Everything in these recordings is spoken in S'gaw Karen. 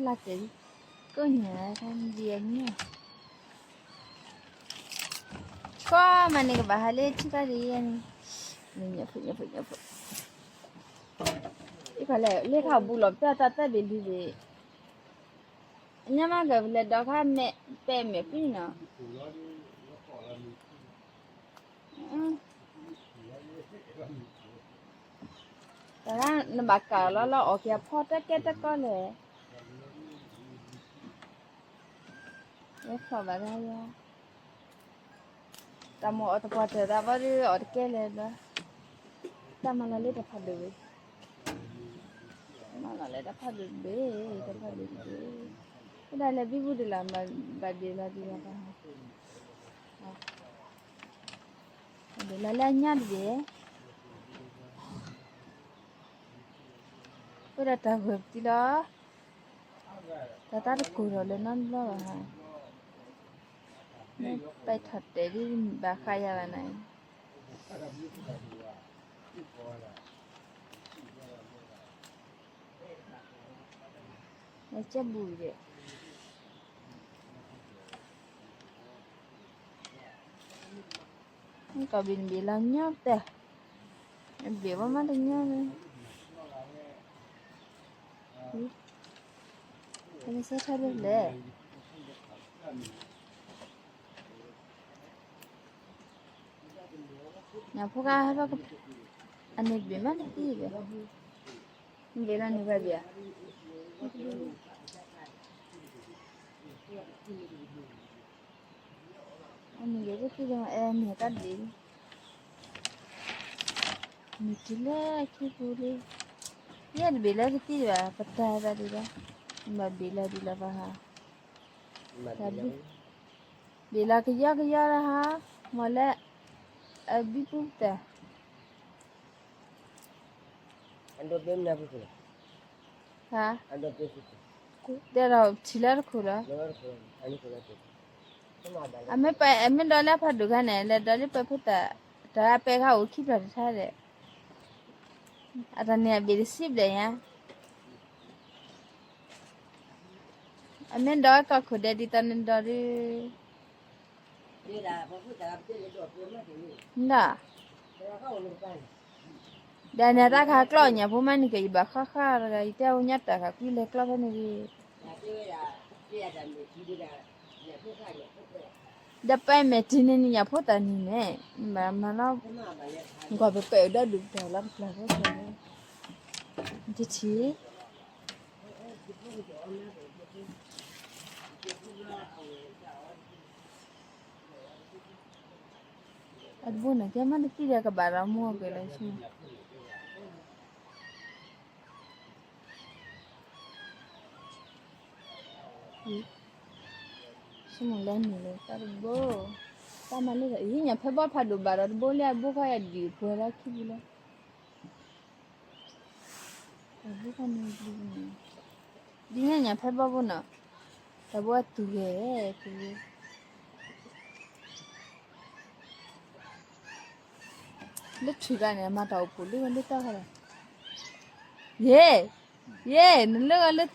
လါတဲာ်, ကိးညါတၢ်ဒံးအညၣ်, ကွၢ်မၤန့ၣ်ကဘၣ်ဟးလၢထံၣ်တၢ်ဒံးယဲန့ၣ်, ညၣ်ဖိညၣ်ဖိညၣ်ဖိ, အံၤခီလဲၣ် လၢခါဘူးလီၤ ပျၢ်တၢ်သၢဘ့ၣ်လွံၢ်ဘ့ၣ်, အညၣ်မ့ၢ်ကလဲၤဒီးခါမဲာ်ပဲာ်မဲာ်ကွံာ်နီၤ တၢ်နဘၣ်ကးလီၤလီၤအီၣ်က့ၤအဖီတၢ်ကဲတၢ်ကီလဲၣ်, ယဖျီၣ်ဘၣ်တၢ်ယါ, တၢ်မိၣ်အီၣ်တပှၢ်တၢၢ်တၢ်ဘီဒုးအီၣ်တကဲလဲၣ်ဘျီ, တၢ်မၤလီၤလၢတၢ်ဖးဒိၣ်ဘ့ၣ်, မၤလီၤလၢတၢ်ဖးဒိၣ်တဘ့ၣ်, တၢ်ဖးဒိၣ်တဘ့ၣ်, ဝဲဒၣ်လဲၤဘံဘူဒုလၢ် ဘၣ်ဒုးလီၤဒုးလီၤပှၤဟါ ဒုးလီၤလၢအညၣ်တဘ့ၣ်, အဃိဒီးတၢ်ဂၢၢ်ပတံလီၤ, တၢ်တၢ်တကိၢ်ထီၣ်လၢၤနီတဘျီဘၣ်ဟါ, မ့ၢ်ပာ်ထီၣ်တဲာ်ဒ်ဘၣ်ဃးယၤဘၣ်နၤအံၤ နကဲဘူးဒီး, ကဘ့ၣ်နဘ့ၣ်လီၤညီတဲ, နဘ့ၣ်ဝဲမးတညီန့ၣ်, နစဲထီၣ်လၢလဲၣ် ညၣ်ဖိကါဟဲဘၣ်, အန့ၣ်ဘ့ၣ်မးတသံဘၣ်, ဘ့ၣ်လီၤန့ၣ်ဘၣ်ဘ့ၣ်ဧါ, အန့ၣ်ဘ့ၣ်တသံဒီး အဲန့ၣ်တၢ်ဘ့ၣ်လံ, မ့ၢ်တုၤလၢအခံပူၤလံ, ယဲတဘ့ၣ်လၢတသံဘၣ် ပတၢ်သးဒံးဘၣ်, ဘၣ်ဘ့ၣ်လီၤဒံးလီၤပှၤဟါ ဘ့ၣ်လီၤကယီကယီလၢဟါ, မ့ၢ်လၢ အဘံပူၤတၢ်, ဟါ, တဲဒီးထံၣ်လၢတခိၣ်လီၤ, အမ့ၢ်ပှၤ အမ့ၢ်ဒီးလၢဖးဒိၣ်ခါန့ၣ် လဲၤဒီးလၢပှၤဖိသၣ်, တၢ်အပဲခါအိၣ်ခံဖျၢၣ်တထါဒီး, အတၢ်န့ၣ်အဘ့ၣ်တဆံဘျဲၣ်ညါ အမ့ၢ်ဒီးကီၢ်ခိၣ်ဒဲးဒ်သိးနဒီးဒုး, ဒီး, ဒီးန့ၣ်တၢ်ခးကျီၢ်ညၣ်ဖိမးန့ၣ်က့ၤ ယဘၣ်ဃၣ်ဃၣ်တဂၤ ယတဲဝဲညၣ်တၢ်ခးကွံလဲၤကျီၢ်ဖဲန့ၣ်ဒံး, ဒီးပာ်မဲာ်တံၤန့ၣ်န့ၣ် ညၣ်ဖိသၣ်န့ၣ်န့ၣ်, ဘၣ်မၤလီၤ, ကွၢ်ပပဲာ်ဒီးဒုးပတၢ်လီၤတပျၢ်ဖိ, တထံၣ် အတဘိန့ၣ် ကဲမ့ၢ်တသံဒီးကဘၣ်ဒီးမိၢ်က့ၤလၢဆူ, ဆိကမိၣ်လၢန့ၣ်လၢတၢ်တဘိ, တၢ်မၤလၢအံၤ ညၣ်ဖဲဘီဖးဒိၣ်ဘၣ်ဒီးတဘိလၢအဘိခီယဒံၣ်ပှဲၤလၢခံပူၤလီၤ. ဒ်ညါညၣ်ဖဲဘီဘိနီၤ, တၢ်ဘိအတူၢ်ဂဲၤ, လၢထုးတၢ်န့ၣ် အမၤတၢ်အိၣ်ဖှိၣ်လၢဂီၤလၢသီခါဒီး, ယ့, ယ့, နလၢဂီၤလၢသီ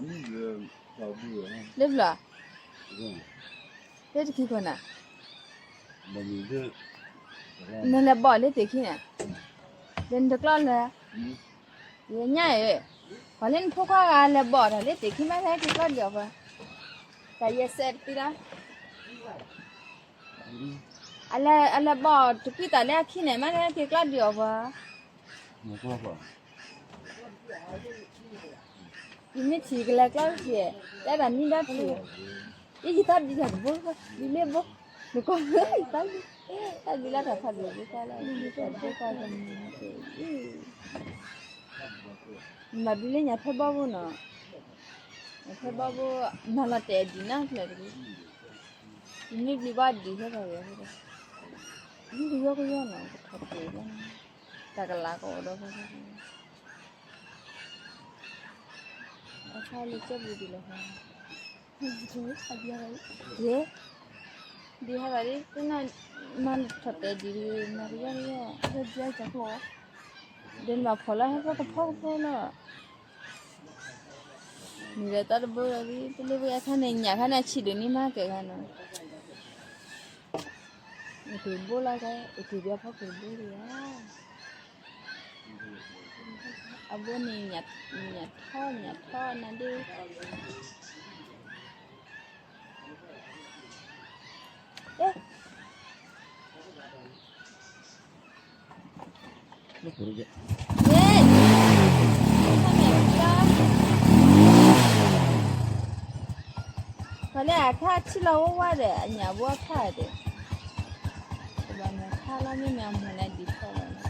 နီၤ လၢဘျီ, လၢတခံခိၣ်နၤ, နလဲၤဘီၣ်လၢသ့ၣ်ခံန့ၣ်, ဒီးနတကျီၢ်လၢ, ယညါဧၢ, ပှၤလၢနဖိခွါဂၤလဲၤဘီၣ်တၢ်လၢသ့ၣ်ခံမး ဟဲက့ၤကျီၢ်ဒံးအီၤပှၤ, တၢ်ယဲစဲးတသံလီၤ, အလဲၤဘီၣ်တကွံတၢ်လၢအခံန့ၣ် မးဟဲက့ၤကျီၢ်ဒံးအီၤပှၤ ယမ့ၢ်ထံၣ်ကလဲၤကျီၢ်တက့ၢ်, တဲတၢ်မံဒီးထံၣ်, ယယသးဒ်တၢ်တဘိ, ဒ်လၢဘိ, နကွၢ်လၢယသး, တၢ်ဒ်လၢတၢ်ဖးဒိၣ်ဘိသးလၢ, မၤဒ်လၢညၣ်ဖဲဘီဘိနီၤ, ညၣ်ဖဲဘီဘိ, မၤလီၤတဲာ်ဒံးနၢ်ဖျၢၣ်တက့ၢ်, ယမ့ၢ်ဘျံးဘၣ်ဒံးဟဲတၢ်ဂ့ၤ, ဒ်ကယီကယီနီၤ ကထီၣ်တဲာ်ဘၣ်, တၢ်ကလၤကအိၣ်ဒီး အခါလံာ်ကၠၢ်ပူၤဒံးလီၤ, ဒ်ဟဲဘၣ်ဒ်, မၤထီၣ်တဲာ်ဒံး, မၤကယီကယီ, ဒ်ကၠၢ်ပူၤ, ဒ်နဘၣ်ဖီၣ်လီၤဟဲဖီကဖီကဖီလီၤ, နုာ်ဒီးတၢ်တဘိလီၤ, ပလၢပှဲၤအခါန့ၣ် ညၣ်ခါန့ၣ် အဆံးဒိၣ်န့ၢ်မးကဲခါနီၤ, အိၣ်တဘိလီၤကဲ, အိၣ်တဘိဖီကဘိလီၤဧါ, အဘိန့ၣ် ညၣ်ထီၣ် ညၣ်ထီၣ်နၤဒ့ ဖဲန့ၣ်အခါ ထံၣ်လီၤဝဲဝါဒီး အညၣ်ဘိအခါဒီး, ကဘၣ်မၤခါလီၤ မ့မ့ၢ်အမၤလၢဒ်ထီၣ်လီၤ,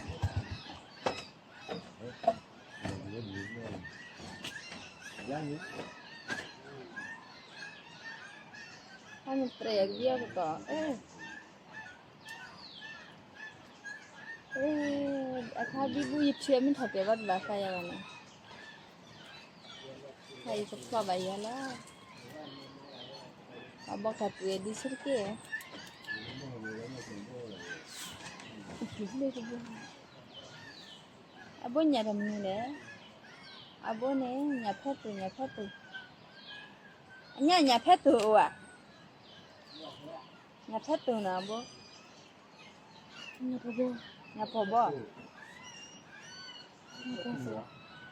အမ့ၢ်တြဲၤအကဒံအကတီၢ်, အခါဘံဘူယဖံးမ့ၢ်ထီၣ်တဲာ်ဘၣ်တဘၣ်ဃးယၤဘၣ်နီၤ, ခါအံၤကဖျီဘၣ်ယၤလီၤ, အဘီကပှ့ၤဒ်ဆၢတက့ၢ်, အဘိညၣ်တမံၤလဲၣ်, အဘိန့ၣ် ညၣ်ဖဲတိၢ် ညၣ်ဖဲတိၢ်, အညၣ် ညၣ်ဖဲတိၢ်အိၣ်ဧါ, ညၣ်ဖဲတိၢ်နီၤအဘိ, ညၣ်ဖီၣ်ဘီ,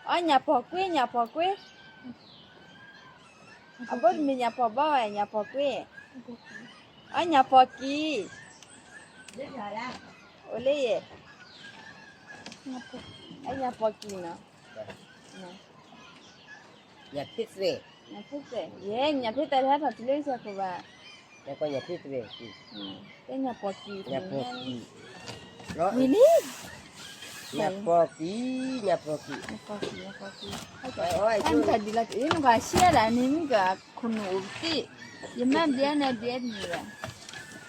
အီ ညၣ်ဖီၣ်ကွ့ ညၣ်ဖီၣ်ကွ့, အဘိတမ့ၢ်ညၣ်ဖီၣ်ဘီဝဲ ညၣ်ဖီၣ်ကွ့, အီ ညၣ်ဖီၣ်ကံၤ, အိၣ်လၢယဲ, အညၣ်ဖီၣ်ကံၤနီၤ, ညၣ်ဖ့သ့ၣ်, ညၣ်ဖ့သ့ၣ်, ယဲ ညၣ်ဖ့သ့ၣ်တဟဲထီၣ်တုၤလၢစဲးခိၣ်ဘၣ်, ညၣ်ဖ့သ့ၣ်, ညၣ်ဖီၣ်ကံၤ, ဝံၤလံ, ညၣ်ဖီၣ်ကံၤ, ညၣ်ဖီၣ်ကံၤ, ညၣ်ဖီၣ်ကံၤ, နကဒ်လီၤ, နကွၢ်ဆံးဒၣ်န့ၣ် မ့ၢ်ကခိၣ်နူာ်အိၣ်ပသ့ၣ်, ယမ့ၢ်ဒ်န့ၣ်ဒ်န့ၣ်ဘၣ်,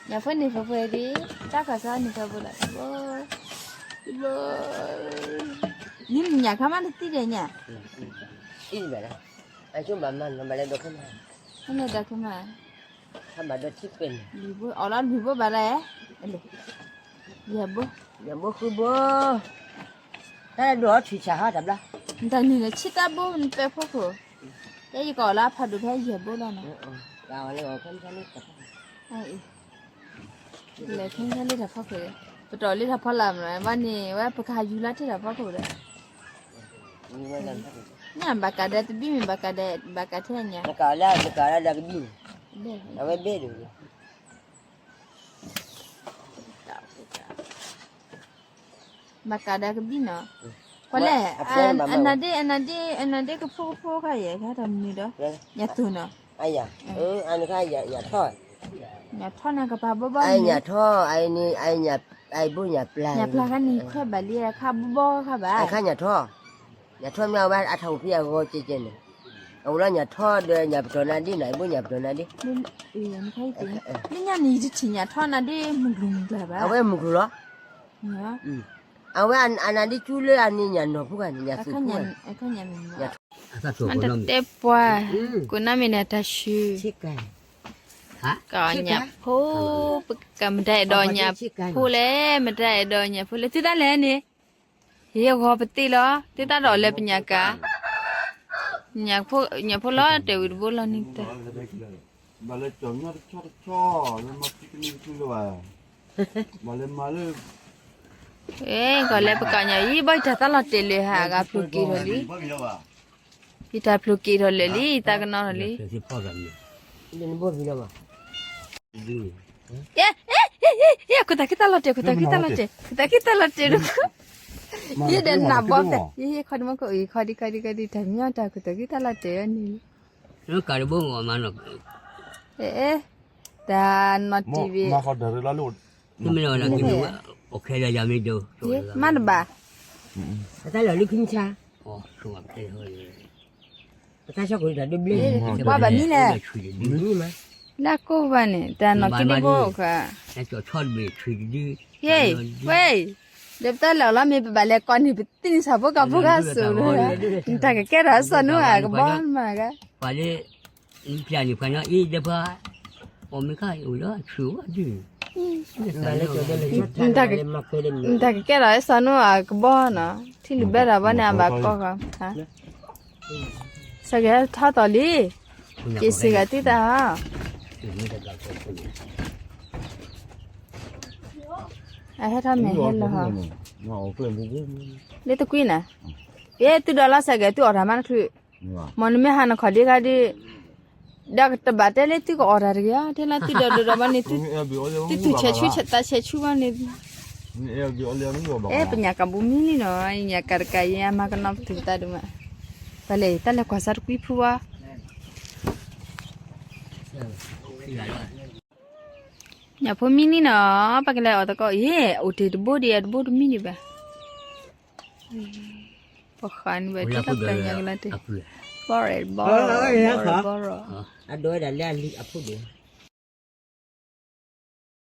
ညၣ်ဖိန့ၣ်ဖဲဖဲဒၣ်, တၢ်ခါဆါန့ၣ်ဖဲဖဲလီၤ, ယမ့ၢ်ညၣ်ခါမးတသံဒီးညၣ်, သံဘၣ်လၢ, အဆိဘၣ်မၤနီၤ ဘၣ်လဲၤဒီးခဲမး, ခဲမးဒီးခဲမး, ခဲမးဒီးထံပဲာ်န့ၣ်, အီၤလီၤလွံၢ်ဘိဘၣ်လၢ, ယဲၢ်ဘိ, ယဲၢ်ဘိဃုဘိ, တၢ်ဒိၣ်အီၤထံၣ်ဆၣ်ဟါတဘျီ, နတၢ်နုာ်လၢဆံတၢ်ဘိနပဲဖိခိၣ်, ယဲယကအီၣ်လၢအဖးဒိၣ်ဖဲယဲၢ်ဘိလီၤနီၤ, လဲၤခဲလၢတၢ်ဖီခိၣ်, ပတီၢ်လၢတၢ်ဖီလာ်မး ဘၣ်န့ၣ် ဝဲပကဟးယူၤလၢထံၣ်တၢ်ဖီခိၣ်ဒီး, ညၣ်ဘၣ်ကးဒီးတဘံၣ်မ့ၢ်ဘၣ်ကးဒီး ဘၣ်ကးထဲညါ, နကးလၢ နကးလၢဒီးကဘံၣ်န့ၣ်, အဝဲဘ့ၣ်ဒိၣ်, ဘၣ်ကးဒီးကဘံၣ်နီၤ, ကွၢ်လဲၣ်, အနဒ့ အနဒ့ အနဒ့ကဖိကဖိခါယဲၢ် ကဟဲထီၣ်မနုၤဒီး, ညၣ်သူၣ်နီၤ, အယၤ, အနခါယၤထီၣ်, ညၣ်ထီၣ်န့ၣ်ကပၤဘီဘီ, အညၣ်ထီၣ်, အအံၤဘိညၣ်ပျၢ်, ညၣ်ပျၢ်ခါန့ၣ် ခွဲးဘၣ်လံ ခါဘီဘီခါဘၣ်, အခါညၣ်ထီၣ်, ညၣ်ထီၣ်မ့ၢ်အဝဲအထီၣ်အိၣ်ဖဲအဂီၤကဲကဲန့ၣ်, အအိၣ်လၢညၣ်ထီၣ်ဒီးညၣ်ပတီၢ်နါဒ့နီၤ, အဘိညၣ်ပတီၢ်နါဒ့, လၢညါန့ၣ် ယတထံၣ်ညၣ်ထီၣ်နါဒ့မုၢ်ကျိၤမုၢ်ကျၢ်ဘၣ်, အဝဲမုၢ်ကျိၤလီၤ, အဝဲအနါဒ့ကၠူလၢအန့ၣ်ညၣ်နီၢ်ဖိဂၤန့ၣ် ညၣ်သူၣ်ဖိဂၤ, မ့ၢ်တတဲပှၤ, ကိးနၢ်မ့ၢ်န့ၣ်တၢ်ဆူ, ကညၣ်ဖိ, ပကမတၤအဲၣ်ဒိးညၣ်ဖိလဲၣ်, မတၤအဲၣ်ဒိးညၣ်ဖိလဲၣ်, သုတၢ်လဲၣ်န့ၣ်, ယဂီၤပသ့လီၤ, သုတၢ်ဒီးလဲၤပညၣ်ကၤ, ညၣ်ဖိလီၤတဲာ်ဝံၤတဘိလီၤန့ၣ်တၢ် ဘၣ်လဲၤကၠီၣ်ညီတဆီတဆီ, လၢမၤပံကနံကနံလၢၤဘၣ်, ဘၣ်လဲၤမၤလၢ, အဲ ကီၢ်လဲၤပကီၢ်ညါအံၤ ဘၣ်ယတၢ်သးလီၤတဲာ်လၢဟးဂၤဖျိးက့ၤထီၣ်လံ, ယတၢ်ဖျိးက့ၤထီၣ်လၢာ်လံ ယတၢ်ကနီၤထီၣ်လံ, အဲ အဲ အဲ အဲ ခိၣ်သးက့ၤတၢ်လီၤတဲာ် ခိၣ်သးက့ၤတၢ်လီၤတဲာ် ခိၣ်သးက့ၤတၢ်လီၤတဲာ်ဒီး, ယဲဒၣ်နးဘီဖဲ ယဲခီဒံမီခိၣ်အံၤ ခီဒံခီဒံခီဒံ တၢ်မညီတၢ်ခိၣ်သးက့ၤတၢ်လီၤတဲာ်ဝဲန့ၣ် ကးတဘိမးနီၤ, အဲ တၢ်နီၢ်တံၢ်ဘ့ၣ်, မ့ၢ်လီၤ မ့ၢ်တဘၣ်, ပတၢ်လီၤလၢခံမဆါ, ပတၢ်ဆီခိၣ်တၢ်ဒိဘျ့, ကွၢ်ဘၣ်မံလဲၣ်, လၢကိၢ်ဘၣ်န့ၣ် တၢ်နီၢ်ကံၢ်ဒိဘိအိၣ်ဃာ်, ဟ့ၣ်, ဝဲ, ဒီးပတၢ်လီၤလီၤမ့ၢ်ပဘၣ်လဲၤကိးန့ၢ်ပသ့ၣ်န့ၣ် ဆၣ်ဖိကီၢ်ဖိဂၤစိၤလၢ, နတၢ်ကကဲထီၣ်အစီၣ်နူအကဘီမးဂၤ ပှၤလၢ, နပျၢ်န့ၣ် ပှၤညီအံၤဒီးပှၤ, အီၣ်မ့ၢ်ခါအံၤအိၣ်လၢဆူၣ်ဝဲဒၣ်, နတၢ်ကကဲထီၣ်အဲၣ်စီၤနူအကဘီနီၤ, ထံလုၢ်ဘဲဒီးဘီန့ၣ် အဘၣ်ကီဂီၤ, စဲးဂဲၤထီၣ်သီလံ, က့ၤစ့ၢ်ကီးတံၢ်တၢ်ဧါ, အဟဲထီၣ်မဲာ်ဟဲလီၤဟီ, လၢတကွံန့ၣ်, ယဲသုဒီးလီၤစဲးဂဲၤ သုအီၣ်တၢ်မးတချုး, မ်နမ့ၢ်ဟးနခီၣ်ဒ့ခါဒ့ ဒီးတဘၣ်တဲလၢသုကအီၣ်တၢ်တဂ့ၤဧါ, တဲလၢသုဒီးဒိးဒီးဘၣ်န့ၣ်, သုထူၣ်ဆဲးဆူ သးဆဲးဆူဘၣ်န့ၣ်, အဲ ပညၣ်ကးဘူးမံလံနီၤ, ညၣ်ကးတကးအံၤ အမၤကနီၤပသူၣ်ပသးဒိၣ်မး, ပလဲၤတၢ်လဲၤကွၢ်စးတကွံဖုဝါ, ညၣ်ဖိမံလံနီၤ, ပကလဲၤအီၣ်သကိး, ယဲ အိၣ်တ့ၢ်တဘိဒံး တဘိတမံဒံးဘၣ် ပဃၣ်န့ၣ်ဘၣ် ထံလီၤပတၢ်ညါကလါတ့ၢ်, ဘီရဲၣ်ဘီရဲၣ်ဘီရဲၣ်, အဒိဝဲဒၣ်လၢအလံၤအဖိဒံး